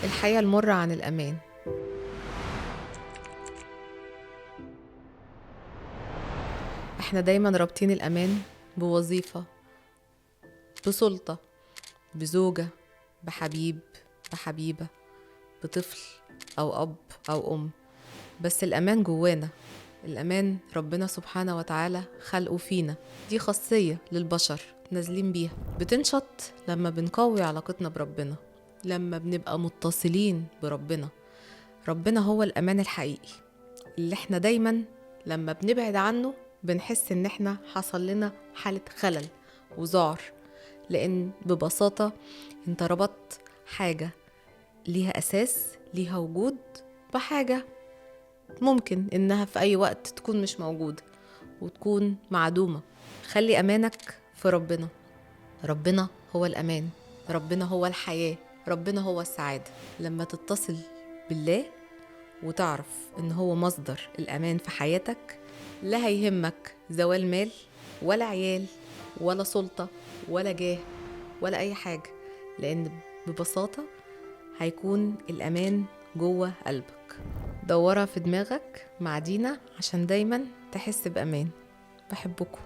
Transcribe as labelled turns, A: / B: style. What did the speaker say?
A: الحقيقة المرة عن الأمان. احنا دايما رابطين الأمان بوظيفة، بسلطة، بزوجة، بحبيب، بحبيبة، بطفل أو أب أو أم، بس الأمان جوانا. الأمان ربنا سبحانه وتعالى خلقه فينا، دي خاصية للبشر نازلين بيها، بتنشط لما بنقوي علاقتنا بربنا، لما بنبقى متصلين بربنا. ربنا هو الأمان الحقيقي اللي احنا دايما لما بنبعد عنه بنحس ان احنا حصل لنا حالة خلل وذعر، لان ببساطة انت ربطت حاجة ليها أساس، ليها وجود، بحاجة ممكن إنها في أي وقت تكون مش موجودة وتكون معدومة. خلي أمانك في ربنا. ربنا هو الأمان، ربنا هو الحياة، ربنا هو السعادة. لما تتصل بالله وتعرف إن هو مصدر الأمان في حياتك، لا هيهمك زوال مال ولا عيال ولا سلطة ولا جاه ولا أي حاجة، لأن ببساطة هيكون الأمان جوه قلبك. دورها في دماغك مع دينا عشان دايما تحس بأمان. بحبكم.